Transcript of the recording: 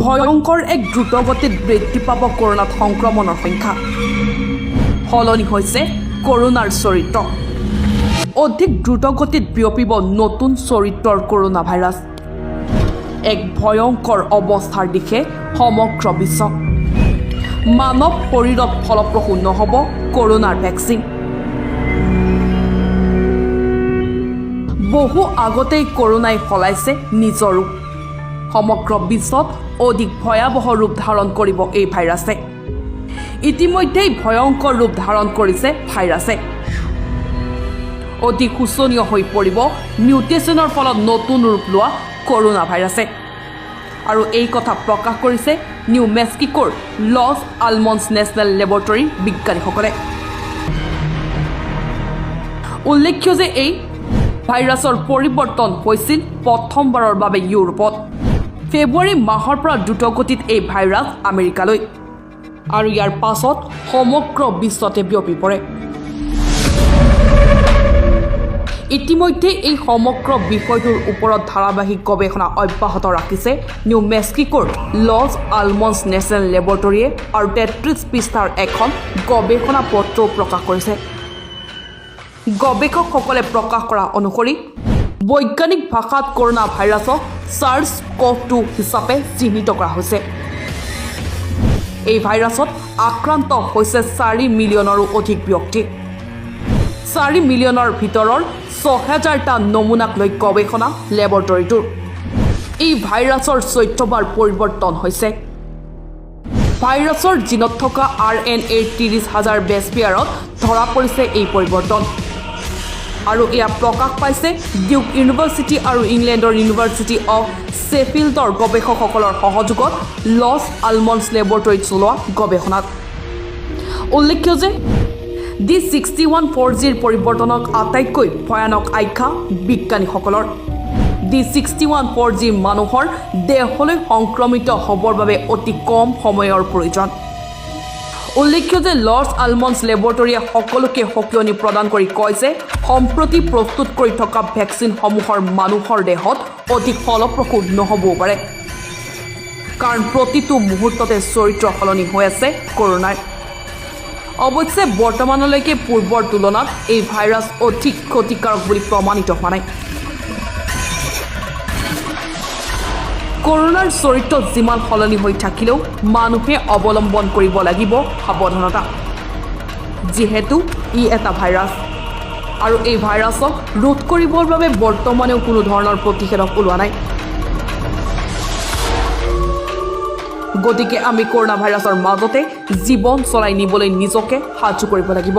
ভয়ংকৰ এক দ্ৰুতগতিত বৃদ্ধি পাব কৰোণাত সংক্ৰমণৰ সংখ্যা। সলনি হৈছে কৰোণাৰ চৰিত্ৰ। অধিক দ্ৰুতগতিত বিয়পিব নতুন চৰিত্ৰৰ কৰোণা ভাইৰাছ। এক ভয়ংকৰ অৱস্থাৰ দিশে সমগ্ৰ বিশ্ব। মানৱ শৰীৰত ফলপ্ৰসূ নহ'ব কৰোণাৰ ভেকচিন। বহু আগতেই কৰোণাই সলাইছে নিজৰ ৰূপ। সমগ্ৰ বিশ্বত অধিক ভয়াৱহ ৰূপ ধাৰণ কৰিব এই ভাইৰাছে। ইতিমধ্যেই ভয়ংকৰ ৰূপ ধাৰণ কৰিছে ভাইৰাছে। অতি শোচনীয় হৈ পৰিব মিউটেশ্যনৰ ফলত নতুন ৰূপ লোৱা কৰোণা ভাইৰাছে। আৰু এই কথা প্ৰকাশ কৰিছে নিউ মেক্সিকোৰ লছ আলমছ নেশ্যনেল লেবৰেটৰীৰ বিজ্ঞানীসকলে। উল্লেখ্য যে এই ভাইৰাছৰ পৰিৱৰ্তন হৈছিল প্ৰথমবাৰৰ বাবে ইউৰোপত। ফেব্ৰুৱাৰী মাহৰ পৰা দ্ৰুতগতিত এই ভাইৰাছ আমেৰিকালৈ আৰু ইয়াৰ পাছত সমগ্ৰ বিশ্বতে বিয়পি পৰে। ইতিমধ্যে এই সমগ্ৰ বিষয়টোৰ ওপৰত ধাৰাবাহিক গৱেষণা অব্যাহত ৰাখিছে নিউ মেক্সিকোৰ লছ আলমছ নেশ্যনেল লেবৰেটৰীয়ে আৰু 33 পৃষ্ঠাৰ এখন গৱেষণা পত্ৰও প্ৰকাশ কৰিছে। গৱেষকসকলে প্ৰকাশ কৰা অনুসৰি বৈজ্ঞানিক ভাষাত কৰোণা ভাইৰাছক চাৰ্চ কভ 2 হিচাপে চিহ্নিত কৰা হৈছে। এই ভাইৰাছত আক্ৰান্ত হৈছে 4 মিলিয়নৰো অধিক ব্যক্তি। 4 মিলিয়নৰ ভিতৰৰ 6000টা নমুনাক লৈ গৱেষণা লেবৰেটৰীটোৰ। এই ভাইৰাছৰ 14বাৰ পৰিৱৰ্তন হৈছে। ভাইৰাছৰ জিনত থকা আৰ এন এৰ 30,000 বেছপেয়াৰত ধৰা পৰিছে এই পৰিৱৰ্তন। আৰু এয়া প্ৰকাশ পাইছে ডিউক ইউনিভাৰ্চিটি আৰু ইংলেণ্ডৰ ইউনিভাৰ্চিটি অৱ শ্বেফিল্ডৰ গৱেষকসকলৰ সহযোগত লছ আলমছ লেবৰেটৰীত চলোৱা গৱেষণাত। উল্লেখ্য যে ডি 61 4 জিৰ পৰিৱৰ্তনক আটাইতকৈ ভয়ানক আখ্যা বিজ্ঞানীসকলৰ। ডি 61 4 জি মানুহৰ দেহলৈ সংক্ৰমিত হ'বৰ বাবে অতি কম সময়ৰ প্ৰয়োজন। উল্লেখ্য যে লছ আলমছ লেবৰেটৰীয়ে সকলোকে সকীয়নি প্ৰদান কৰি কয় যে সম্প্ৰতি প্ৰস্তুত কৰি থকা ভেকচিনসমূহৰ মানুহৰ দেহত অধিক ফলপ্ৰসূ নহ'বও পাৰে, কাৰণ প্ৰতিটো মুহূৰ্ততে চৰিত্ৰ সলনি হৈ আছে কৰোণাৰ। অৱশ্যে বৰ্তমানলৈকে পূৰ্বৰ তুলনাত এই ভাইৰাছ অধিক ক্ষতিকাৰক বুলি প্ৰমাণিত হোৱা নাই। কৰোণাৰ চৰিত্ৰ যিমান সলনি হৈ থাকিলেও মানুহে অৱলম্বন কৰিব লাগিব সাৱধানতা, যিহেতু ই এটা ভাইৰাছ আৰু এই ভাইৰাছক ৰোধ কৰিবৰ বাবে বৰ্তমানেও কোনো ধৰণৰ প্ৰতিষেধক ওলোৱা নাই। গতিকে আমি কৰোণা ভাইৰাছৰ মাজতে জীৱন চলাই নিবলৈ নিজকে সাজু কৰিব লাগিব।